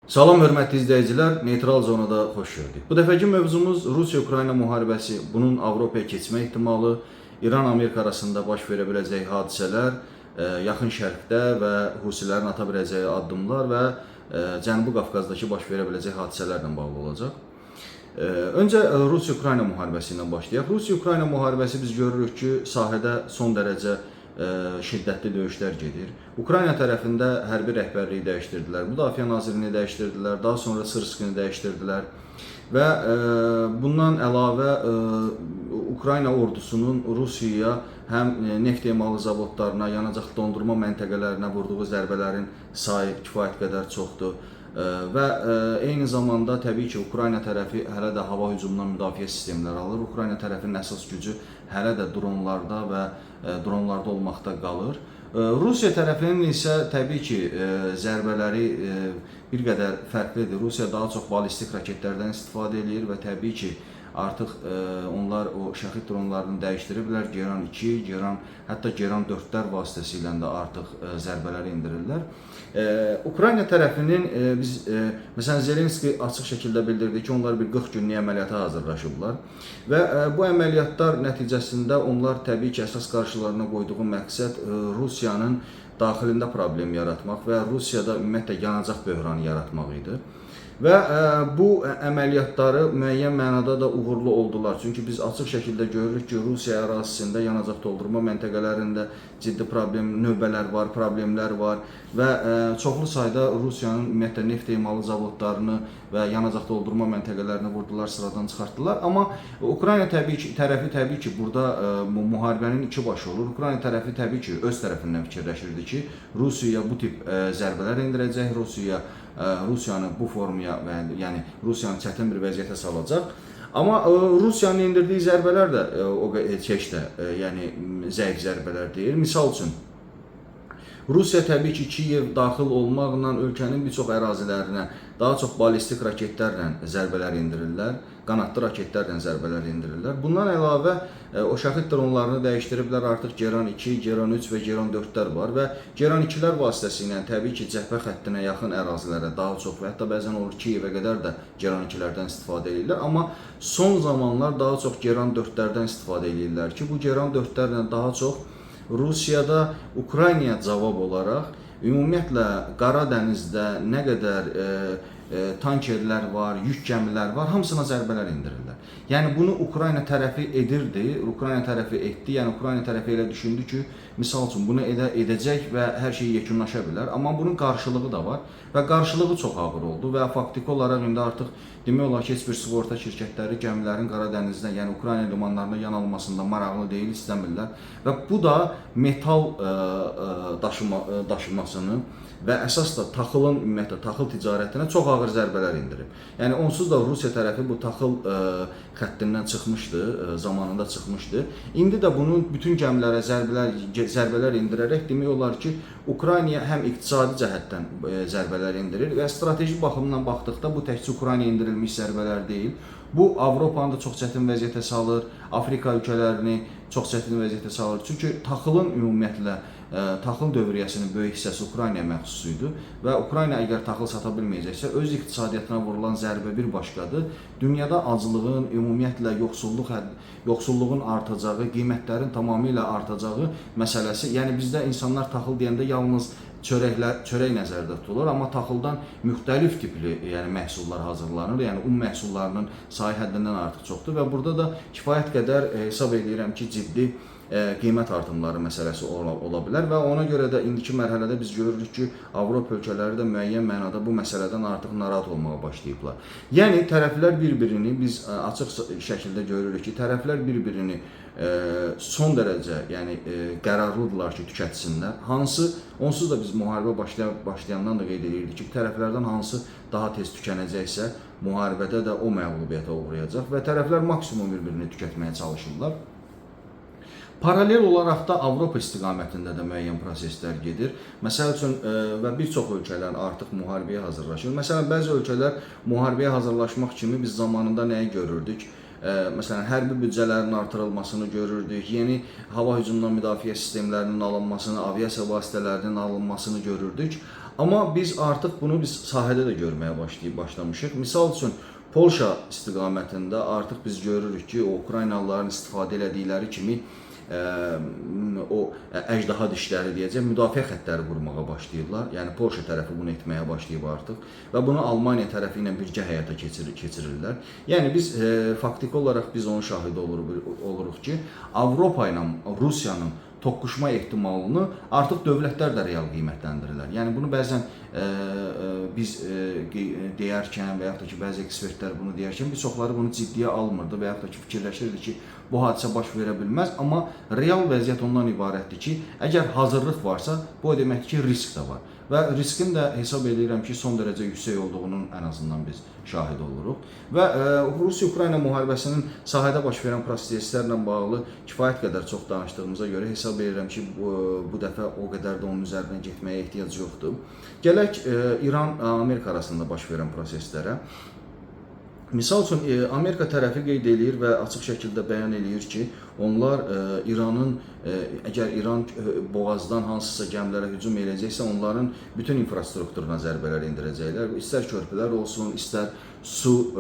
Salam hörmətli izləyicilər, Neytral Zonada xoş gördük. Bu dəfəki mövzumuz Rusiya-Ukrayna müharibəsi, bunun Avropaya keçmə ehtimalı, İran-Amerika arasında baş verə biləcək hadisələr, Yaxın Şərqdə və Husilərin ata biləcəyi addımlar və Cənubi Qafqazdakı baş verə biləcək hadisələrlə bağlı olacaq. Öncə Rusiya-Ukrayna müharibəsi ilə başlayaq. Rusiya-Ukrayna müharibəsi biz görürük ki, sahədə son dərəcə şiddətli döyüşlər gedir. Ukrayna tərəfində hərbi rəhbərliyi dəyişdirdilər, Müdafiə nazirini dəyişdirdilər, daha sonra Sırskini dəyişdirdilər və bundan əlavə Ukrayna ordusunun Rusiyaya həm neft emalı zavodlarına, yanacaq dondurma məntəqələrinə vurduğu zərbələrin sayı kifayət qədər çoxdur. Və eyni zamanda təbii ki, Ukrayna tərəfi hələ də hava hücumundan müdafiə sistemləri alır. Ukrayna tərəfinin əsas gücü hələ də dronlarda və dronlarda olmaqda qalır. Rusiya tərəfinin isə təbii ki, zərbələri bir qədər fərqlidir. Rusiya daha çox ballistik raketlərdən istifadə eləyir və təbii ki, artıq onlar o şahid dronlarını dəyişdiriblər. Geran 2, Geran, hətta Geran 4-lər vasitəsilə də artıq zərbələri endirirlər. Ukrayna tərəfinin biz məsələn Zelenski açıq şəkildə bildirdi ki, onlar bir 40 günlük əməliyyata hazırlaşıblar və bu əməliyyatlar nəticəsində onlar təbii ki, əsas qarşılarına qoyduğu məqsəd Rusiyanın daxilində problem yaratmaq və Rusiyada ümumiyyətlə yanacaq böhranı yaratmaq idi. Və bu əməliyyatları müəyyən mənada da uğurlu oldular. Çünki biz açıq şəkildə görürük ki, Rusiya ərazisində yanacaq doldurma məntəqələrində ciddi problem, növbələr var, problemlər var və çoxlu sayda Rusiyanın ümumiyyətlə neft emalı zavodlarını və yanacaq doldurma məntəqələrini vurdular, sıradan çıxartdılar. Amma Ukrayna təbii ki, tərəfi təbii ki, burada müharibənin iki başı olur. Ukrayna tərəfi təbii ki, öz tərəfindən fikirləşirdi ki, Rusiya bu tip zərbələr endirəcək, Rusiyanı bu formaya və yəni Rusiyanı çətin bir vəziyyətə salacaq. Amma Rusiyanın endirdiyi zərbələr də o heç də yəni zəif zərbələr deyil. Misal üçün Rusiya təbii ki, Kiyev daxil olmaqla ölkənin bir çox ərazilərinə daha çox ballistik raketlərlə zərbələr endirirlər, qanadlı raketlərlə zərbələr endirirlər. Bundan əlavə o şahid dronlarını dəyişdiriblər, artıq Geran 2, Geran 3 və Geran 4-lər var və Geran 2-lər vasitəsilə təbii ki, cəbhə xəttinə yaxın ərazilərə daha çox və hətta bəzən olur Kiyevə qədər də Geran 2-lərdən istifadə edirlər. Amma son zamanlar daha çox Geran 4-lərdən istifadə edirlər ki, bu Geran 4-lərlə daha çox Rusiyada Ukraynaya cavab olaraq ümumiyyətlə Qara dənizdə nə qədər tankerlər var, yük gəmilər var, hamısına zərbələr endirirlər. Yəni bunu Ukrayna tərəfi edirdi, Ukrayna tərəfi etdi. Yəni Ukrayna tərəfi elə düşündü ki, misal üçün bunu edəcək və hər şey yekunlaşa bilər. Amma bunun qarşılığı da var və qarşılığı çox ağır oldu və faktiki olaraq indi artıq demək olar ki, heç bir sığorta şirkətləri gəmilərin Qara dənizdə, yəni Ukrayna limanlarına yan almasında maraqlı deyil, istəmirlər və bu da metal daşımasını və əsas da taxılın, ümumiyyətlə taxıl ticarətinə çox ağır zərbələr endirib. Yəni onsuz da Rusiya tərəfi bu taxıl xəttindən çıxmışdı, zamanında çıxmışdı. İndi də bunu bütün gəmilərə zərbələr endirərək demək olar ki, Ukraynaya həm iqtisadi cəhətdən zərbələr endirir və strateji baxımdan baxdıqda bu təkcə Ukraynaya endirilmiş zərbələr deyil. Bu Avropanı da çox çətin vəziyyətə salır, Afrika ölkələrini çox çətin vəziyyətə salır. Çünki taxılın ümumiyyətlə taxıl dövriyyəsinin böyük hissəsi Ukraynaya məxsus idi və Ukrayna əgər taxıl sata bilməyəcəksə, öz iqtisadiyyatına vurulan zərbə bir başqadır. Dünyada aclığın, ümumiyyətlə yoxsulluğun artacağı, qiymətlərin tamamilə artacağı məsələsi. Yəni bizdə insanlar taxıl deyəndə yalnız çörək nəzərdə tutulur, amma taxıldan müxtəlif tipli, yəni məhsullar hazırlanır. Yəni un məhsullarının sayı həddindən artıq çoxdur və burada da kifayət qədər hesab eləyirəm ki, ciddi qiymət artımları məsələsi ola bilər və ona görə də indiki mərhələdə biz görürük ki, Avropa ölkələri də müəyyən mənada bu məsələdən artıq narahat olmağa başlayıblar. Yəni tərəflər bir-birini biz açıq şəkildə görürük ki, tərəflər bir-birini son dərəcə, yəni qərarlıdırlar ki, tükətsinlər. Hansı onsuz da biz müharibə başlayandan da qeyd edirdik ki, tərəflərdən hansı daha tez tükənəcəksə, müharibədə də o məğlubiyyətə uğrayacaq və tərəflər maksimum bir-birini tükətməyə çalışırlar. Paralel olaraq da Avropa istiqamətində də müəyyən proseslər gedir. Məsəl üçün və bir çox ölkələr artıq müharibəyə hazırlaşır. Məsələn, bəzi ölkələr müharibəyə hazırlaşmaq kimi biz zamanında nəyi görürdük? Məsələn, hərbi büdcələrin artırılmasını görürdük, yeni hava hücumundan müdafiə sistemlərinin alınmasını, aviasiya vasitələrinin alınmasını görürdük. Amma biz artıq bunu biz sahədə də görməyə başlamışıq. Misal üçün Polşa istiqamətində artıq biz görürük ki, o Ukraynalıların istifadə elədikləri kimi o əjdaha dişləri deyəcək müdafiə xəttləri qurmağa başlayırlar. Yəni Polşa tərəfi bunu etməyə başlayıb artıq və bunu Almaniya tərəfi ilə birgə həyata keçirirlər. Yəni biz faktiki olaraq biz onun şahidi oluruq ki, Avropa ilə Rusiyanın toqquşma ehtimalını artıq dövlətlər də real qiymətləndirirlər. Yəni bunu bəzən biz deyərkən və yaxud da ki, bəzi ekspertlər bunu deyərkən bir çoxları bunu ciddiyə almırdı və yaxud da ki, fikirləşirdi ki, bu hadisə baş verə bilməz, amma real vəziyyət ondan ibarətdir ki, əgər hazırlıq varsa, bu o deməkdir ki, risk də var. Və riskin də hesab edirəm ki, son dərəcə yüksək olduğunun ən azından biz şahid oluruq. Və Rusiya-Ukrayna müharibəsinin sahədə baş verən proseslərlə bağlı kifayət qədər çox danışdığımıza görə hesab edirəm ki, bu dəfə o qədər də onun üzərinə getməyə ehtiyac yoxdur. Gələk İran-Amerika arasında baş verən proseslərə. Misal üçün Amerika tərəfi qeyd eləyir və açıq şəkildə bəyan eləyir ki, onlar İranın əgər İran boğazdan hansısa gəmilərə hücum eləyəcəksə, onların bütün infrastrukturuna zərbələr endirəcəklər. İstər körpülər olsun, istər su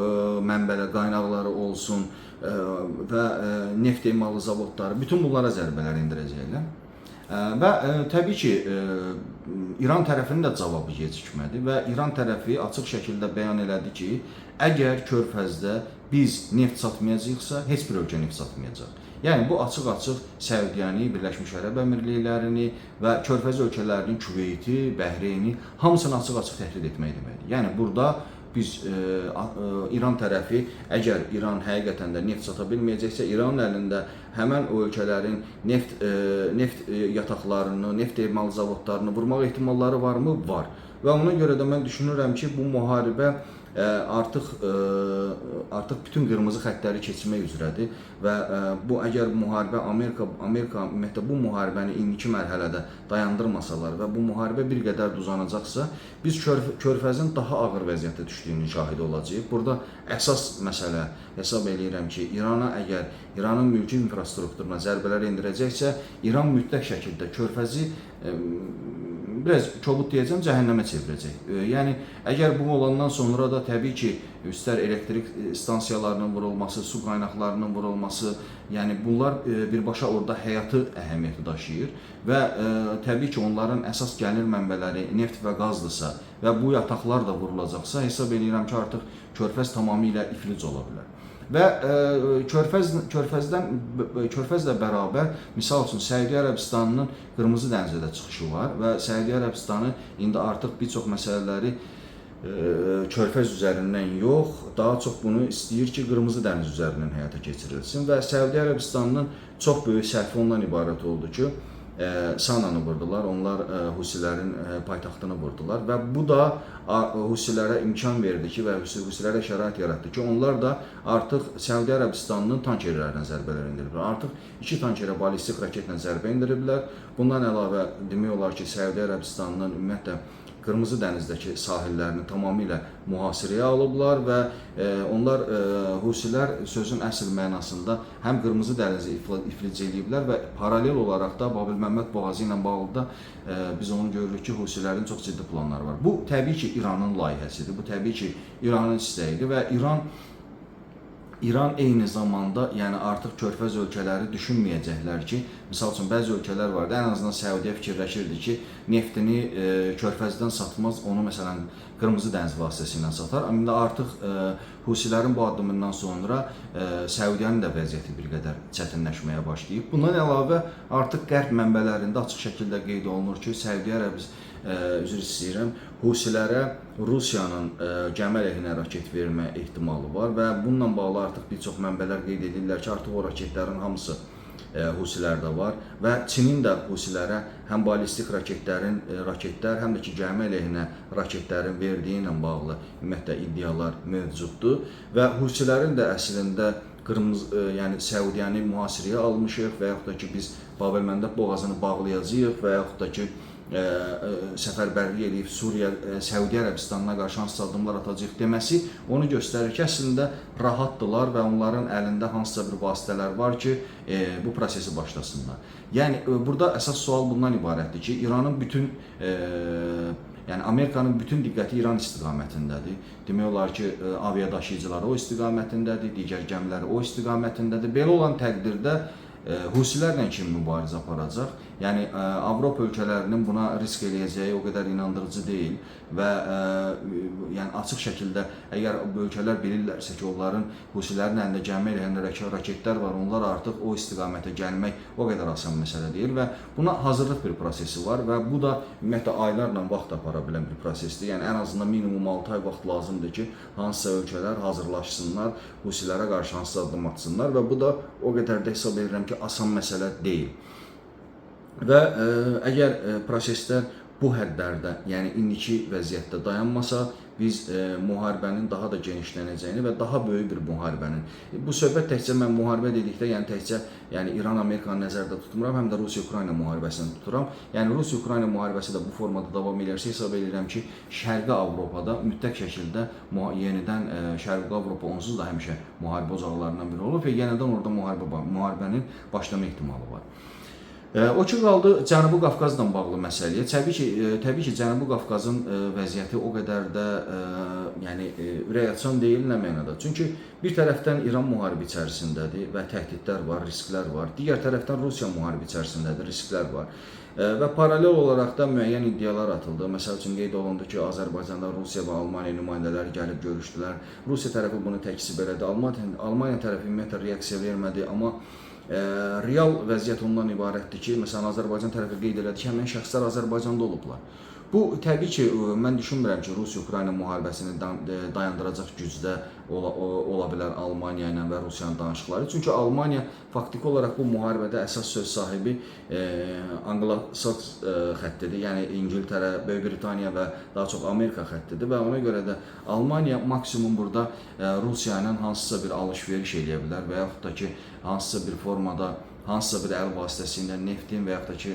mənbələri, qaynaqları olsun və neft emalı zavodları, bütün bunlara zərbələr endirəcəklər. Və təbii ki, İran tərəfinin də cavabı gecikmədi və İran tərəfi açıq şəkildə bəyan elədi ki, əgər Körfəzdə biz neft satmayacaqsa, heç bir ölkə neft satmayacaq. Yəni bu açıq-açıq Səudiyyəni, Birləşmiş Ərəb Əmirliklərini və Körfəz ölkələrinin Küveyti, Bəhreyni hamısını açıq-açıq təhdid etmək deməkdir. Yəni burada biz İran tərəfi, əgər İran həqiqətən də neft sata bilməyəcəksə, İranın əlində həmən o ölkələrin neft yataqlarını, neft emalı zavodlarını vurmaq ehtimalları varmı? Var. Və ona görə də mən düşünürəm ki, bu müharibə artıq bütün qırmızı xəttləri keçmək üzrədir və bu əgər müharibə Amerika ümumiyyətlə bu müharibəni indiki mərhələdə dayandırmasalar və bu müharibə bir qədər də uzanacaqsa, biz Körfəzin daha ağır vəziyyətə düşdüyünün şahidi olacağıq. Burada əsas məsələ hesab eləyirəm ki, İrana əgər İranın mülki infrastrukturuna zərbələr endirəcəksə, İran mütləq şəkildə Körfəzi biraz kobud deyəcəm, cəhənnəmə çevirəcək. Yəni əgər bu olandan sonra da təbii ki, istər elektrik stansiyalarının vurulması, su qaynaqlarının vurulması, yəni bunlar birbaşa orada həyatı əhəmiyyəti daşıyır və təbii ki, onların əsas gəlir mənbələri neft və qazdırsa və bu yataqlar da vurulacaqsa, hesab eləyirəm ki, artıq Körfəz tamamilə iflic ola bilər. Və Körfəzlə bərabər, misal üçün Səudiyyə Ərəbistanının Qırmızı dənizə də çıxışı var və Səudiyyə Ərəbistanı indi artıq bir çox məsələləri Körfəz üzərindən yox, daha çox bunu istəyir ki, Qırmızı dəniz üzərindən həyata keçirilsin və Səudiyyə Ərəbistanının çox böyük səhvi ondan ibarət oldu ki, Sananı vurdular, onlar Husilərin paytaxtını vurdular və bu da Husilərə imkan verdi ki, və Husilərə şərait yaratdı ki, onlar da artıq Səudiyyə Ərəbistanının tankerlərinə zərbələr endiriblər. Artıq 2 tankerə ballistik raketlə zərbə endiriblər. Bundan əlavə demək olar ki, Səudiyyə Ərəbistanının ümumiyyətlə Qırmızı dənizdəki sahillərini tamamilə mühasirəyə alıblar və onlar Husilər sözün əsl mənasında həm Qırmızı dənizi iflic eləyiblər və paralel olaraq da Babil-Məmməd boğazı ilə bağlı da biz onu görürük ki, Husilərin çox ciddi planları var. Bu təbii ki, İranın layihəsidir. Bu təbii ki, İranın istəyidir və İran eyni zamanda, yəni artıq Körfəz ölkələri düşünməyəcəklər ki, misal üçün bəzi ölkələr vardı, ən azından Səudiyyə fikirləşirdi ki, neftini Körfəzdən satmaz, onu məsələn Qırmızı dəniz vasitəsilə satar. Amma artıq Husilərin bu addımından sonra Səudiyyənin də vəziyyəti bir qədər çətinləşməyə başlayıb. Bundan əlavə artıq qərb mənbələrində açıq şəkildə qeyd olunur ki, Səudiyyə üzr istəyirəm, Husilərə Rusiyanın gəmi əleyhinə raket vermə ehtimalı var və bununla bağlı artıq bir çox mənbələr qeyd edirlər ki, artıq o raketlərin hamısı Husilərdə var və Çinin də Husilərə həm ballistik raketlər, həm də ki, gəmi əleyhinə raketlərin verdiyi ilə bağlı ümumiyyətlə iddialar mövcuddur və Husilərin də əslində qırmızı, yəni Səudiyyəni mühasirəyə almışıq və yaxud da ki, biz Babel-Məndəb boğazını bağlayacağıq və yaxud da ki, səfərbərlik eləyib Suriya, Səudiyyə Ərəbistanına qarşı hansısa addımlar atacağıq deməsi onu göstərir ki, əslində rahatdırlar və onların əlində hansısa bir vasitələr var ki, bu prosesi başlasınlar. Yəni burada əsas sual bundan ibarətdir ki, İranın bütün Yəni Amerikanın bütün diqqəti İran istiqamətindədir. Demək olar ki, aviadaşıyıcıları o istiqamətindədir, digər gəmiləri o istiqamətindədir. Belə olan təqdirdə Husilərlə kim mübarizə aparacaq? Yəni Avropa ölkələrinin buna risk eləyəcəyi o qədər inandırıcı deyil və yəni açıq şəkildə əgər bu ölkələr bilirlərsə ki, onların Husilərin əlində gəmi eləyən raketlər var, onlar artıq o istiqamətə gəlmək o qədər asan məsələ deyil və buna hazırlıq bir prosesi var və bu da ümumiyyətlə aylarla vaxt apara bilən bir prosesdir. Yəni ən azından minimum 6 ay vaxt lazımdır ki, hansısa ölkələr hazırlaşsınlar, Husilərə qarşı hansısa addım atsınlar və bu da o qədər də hesab edirəm ki, asan məsələ deyil. Və əgər proseslər bu hədlərdə, yəni indiki vəziyyətdə dayanmasa, biz müharibənin daha da genişlənəcəyini və daha böyük bir müharibənin. Bu söhbət təkcə mən müharibə dedikdə, yəni təkcə yəni İran-Amerikanı nəzərdə tutmuram, həm də Rusiya-Ukrayna müharibəsini tuturam. Yəni Rusiya-Ukrayna müharibəsi də bu formada davam edirsə, hesab edirəm ki, Şərqi Avropada mütləq şəkildə yenidən Şərqi Avropa onsuz da həmişə müharibə ocaqlarından biri olub və yenidən orada müharibənin başlama ehtimalı var. O ki qaldı Cənubi Qafqazla bağlı məsələyə. Təbii ki, Cənubi Qafqazın vəziyyəti o qədər də yəni ürəkaçan deyil nə mənada. Çünki bir tərəfdən İran müharibə içərisindədir və təhdidlər var, risklər var. Digər tərəfdən Rusiya müharibə içərisindədir, risklər var. Və paralel olaraq da müəyyən iddialar atıldı. Məsəl üçün qeyd olundu ki, Azərbaycanda Rusiya və Almaniya nümayəndələri gəlib görüşdülər. Rusiya tərəfi bunu təkzib elədi. Almaniya tərəfi ümumiyyətlə reaksiya vermədi, amma real vəziyyət ondan ibarətdir ki, məsələn Azərbaycan tərəfi qeyd elədi ki, həmin şəxslər Azərbaycanda olublar. Bu təbii ki, mən düşünmürəm ki, Rusiya-Ukrayna müharibəsini dayandıracaq gücdə ola bilər Almaniya ilə və Rusiyanın danışıqları. Çünki Almaniya faktiki olaraq bu müharibədə əsas söz sahibi Anglo-Saks xəttidir. Yəni İngiltərə, Böyük Britaniya və daha çox Amerika xəttidir və ona görə də Almaniya maksimum burada Rusiya ilə hansısa bir alış-veriş eləyə bilər və yaxud da ki, hansısa bir formada hansısa bir əl vasitəsilə neftin və yaxud da ki,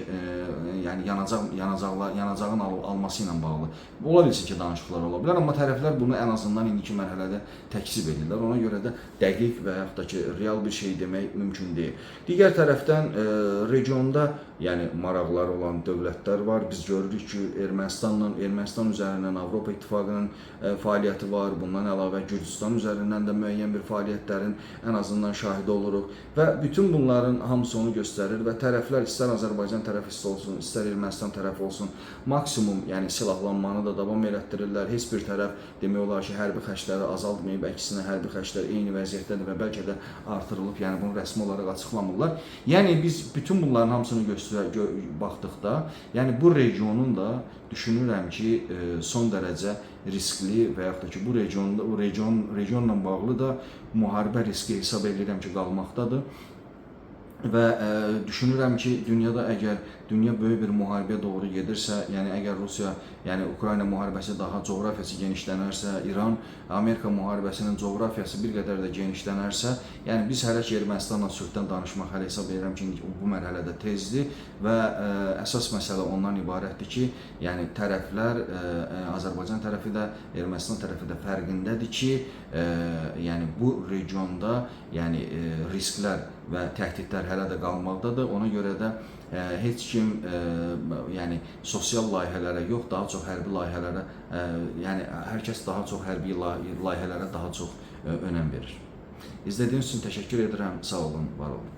yəni yanacağın alması ilə bağlı. Ola bilsin ki, danışıqlar ola bilər, amma tərəflər bunu ən azından indiki mərhələdə təkzib edirlər. Ona görə də dəqiq və yaxud da ki, real bir şey demək mümkün deyil. Digər tərəfdən regionda yəni maraqları olan dövlətlər var. Biz görürük ki, Ermənistan üzərindən Avropa İttifaqının fəaliyyəti var. Bundan əlavə Gürcüstan üzərindən də müəyyən bir fəaliyyətlərin ən azından şahidi oluruq və bütün bunların hamısı onu göstərir və tərəflər istər Azərbaycan tərəfi olsun, istər Ermənistan tərəfi olsun, maksimum yəni silahlanmanı da davam elətdirirlər. Heç bir tərəf demək olar ki, hərbi xərcləri azaltmayıb, əksinə hərbi xərclər eyni vəziyyətdədir və bəlkə də artırılıb, yəni bunu rəsmi olaraq açıqlamırlar. Yəni biz bütün bunların hamısını baxdıqda, yəni bu regionun da düşünürəm ki, son dərəcə riskli və yaxud da ki, bu regionda, bu regionla bağlı da müharibə riski hesab edirəm ki, qalmaqdadır. Və düşünürəm ki, dünyada əgər dünya böyük bir müharibəyə doğru gedirsə, yəni əgər Rusiya, yəni Ukrayna müharibəsi daha coğrafiyası genişlənərsə, İran Amerika müharibəsinin coğrafiyası bir qədər də genişlənərsə, yəni biz hələ ki Ermənistanla sülhdən danışmaq hələ hesab edirəm ki, bu mərhələdə tezdir və əsas məsələ ondan ibarətdir ki, yəni tərəflər Azərbaycan tərəfi də, Ermənistan tərəfi də fərqindədir ki, yəni bu regionda yəni risklər və təhdidlər hələ də qalmaqdadır. Ona görə də heç kim yəni sosial layihələrə yox, daha çox hərbi layihələrə, yəni hər kəs daha çox hərbi layihələrə daha çox önəm verir. İzlədiyiniz üçün təşəkkür edirəm. Sağ olun, var olun.